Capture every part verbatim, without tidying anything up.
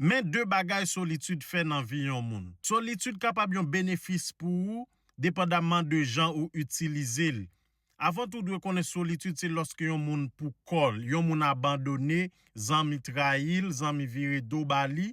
Men de bagay solitid fè nan vi yon moun. Solitid kapab yon benefis pou ou, depandamman de jan ou itilize l. Avan tou, w dwe konnen solitid se lòske yon moun pou kò l, yon moun abandone, zanmi trayi l, zanmi vire do ba li,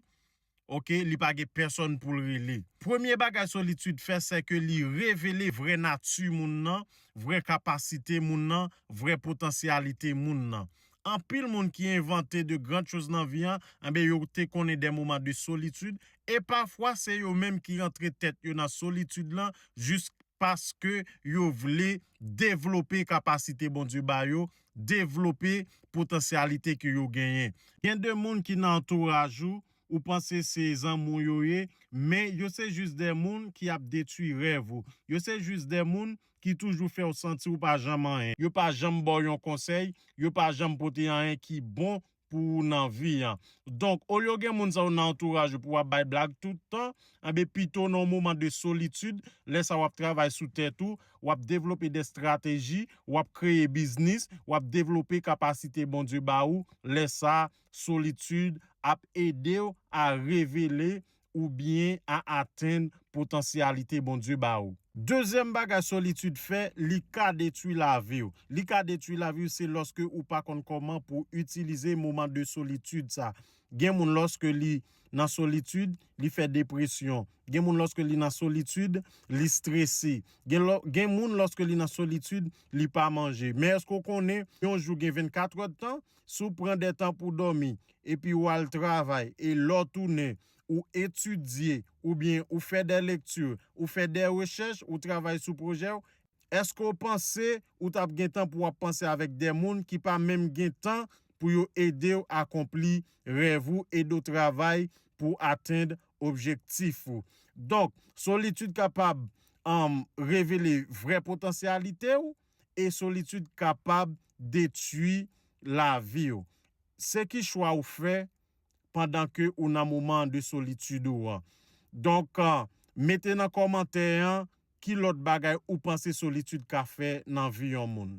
oke, li pa gen pèsòn pou l rele. Premye bagay solitid fè, se ke li revele vrè nati moun nan, vrè kapasite moun nan, vrè potansyalite moun nan. Anpil moun ki envante de grand chose nan vi an, enben yo te konnen de moman de solitid, e pafwa se yo menm ki rantre tèt yo nan solitid lan jis paske yo vle devlope kapasite Bondye ba yo, devlope potansyalite ke yo genyen. Gen de moun ki nan antouraj ou, ou panse se zanmi w yo ye, men yo se jis de moun ki ap detwi rèv ou. Yo se jis de moun ki toujou fè w santi ou pa janm anyen. Yo pa janm ba w yon konsèy, yo pa janm pote anyen ki bon pou ou nan vi an. Donk, olye w gen moun sa yo nan antouraj ou pou w ap bay blag tout tan, enben pito nan yon moman de solitid, lè sa w ap travay sou tèt ou, w ap devlope de estrateji, w ap kreye biznis, w ap devlope kapasite Bondye ba ou, lè sa solitid ap ede w a revele oubyen a atenn potansyalite Bondye ba ou. Dezyèm bagay solitid fè, li ka detwi lavi w. Li ka detwi lavi w, se lòske ou pa konn kòman pou itilize moman de solitid sa. Gen moun lòske li nan solitid, li fè depresyon. Gen moun lòske li nan solitid, li strese. Gen, lò- gen moun lòske li nan solitid, li pa manje. Men èske w konnen, yon jou gen vennkat èdtan, si w pran de tan pou dòmi, epi w al travay, e lè w tounen, ou etidye, oubyen ou fè de lekti, ou fè de rechèch, ou travay sou pwojè w, èske w panse ou t ap gen tan pou w ap panse avèk de moun ki pa menm gen tan pou yo ede w akonpli rèv ou, ede w travay pou atenn objektif ou? Donk, solitid kapab um, revele vrè potansyalite w, e solitid kapab detwi lavi w. Se ki chwa ou fè pandan ke ou nan moman de solitid ou an? Donk, uh, mete nan kòmantè an ki lòt bagay ou panse solitid ka fè nan vi yon moun.